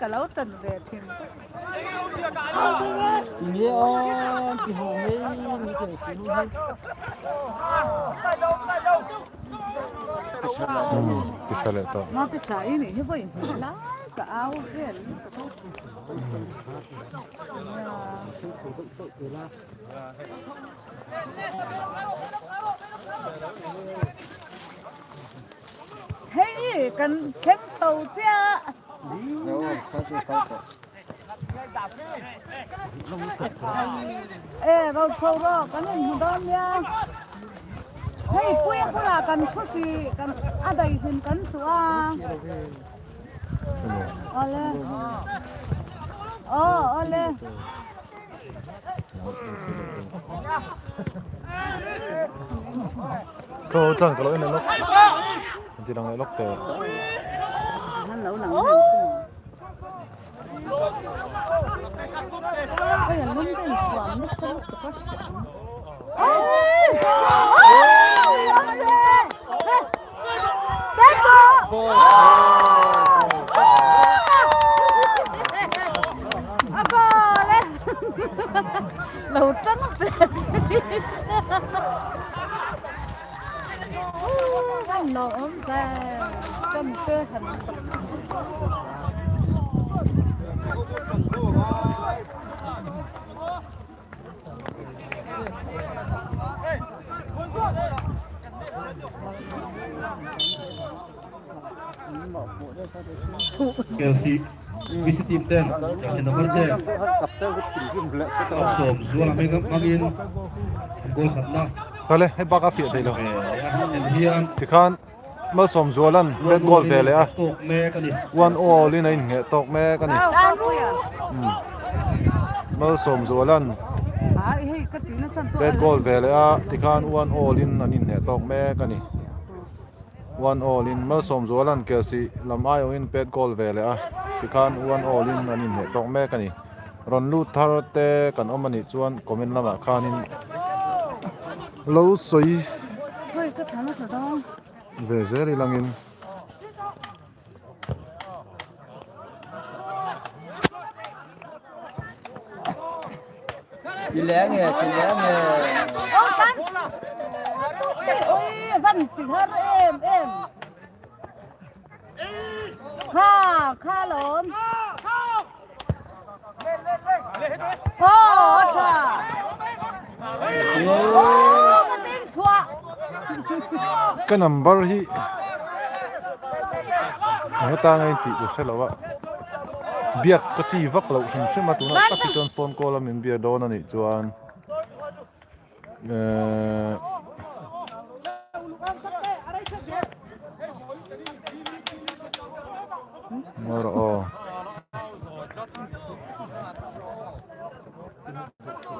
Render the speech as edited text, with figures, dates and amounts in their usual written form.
Ka lo tan ve thin. Ti tha leh tawh. Ti tha i nih hi vawi hmuh lai ka au vel. Hei kan thleng tho chiah. E ro chho ro kan in hmu dawn nia. Hei puia bulah kan thu si kan a daihlim kan chu a. Awle. Aw awle. Tho tlan ka lo en leh lawk. An ti lang leh lawk teh. Lo tang ve Lo awm ve Kan te han Kelsey VC team ten jersey number te sawm zual a hmangin an goal khatna. Kale hei bak a fiah thei lo. Hian Tikhan Malsawm Zualan red goal ve leh a. Tawk mek a ni. One all in a inngeh tawk mek a ni. Malsawm Zualan red goal ve leh a tikhan one all in an inngeh tawk mek a ni. One all in Malsawm Zualan Kelsih lam aiawhin pet goal ve leh a tikhan one all in an inngeh tawk mek a ni. Rawn lut thar te kan awm a nih chuan comment lamah khanin lo sawi ve zel ilangin. Ka number hi eng atanga in tih ka hre lo a biak ka chi vak loh hrim hrim a tunah tak hi chuan phone call a min bia dawn a nih chuan ehh. Ngawi rawh aw.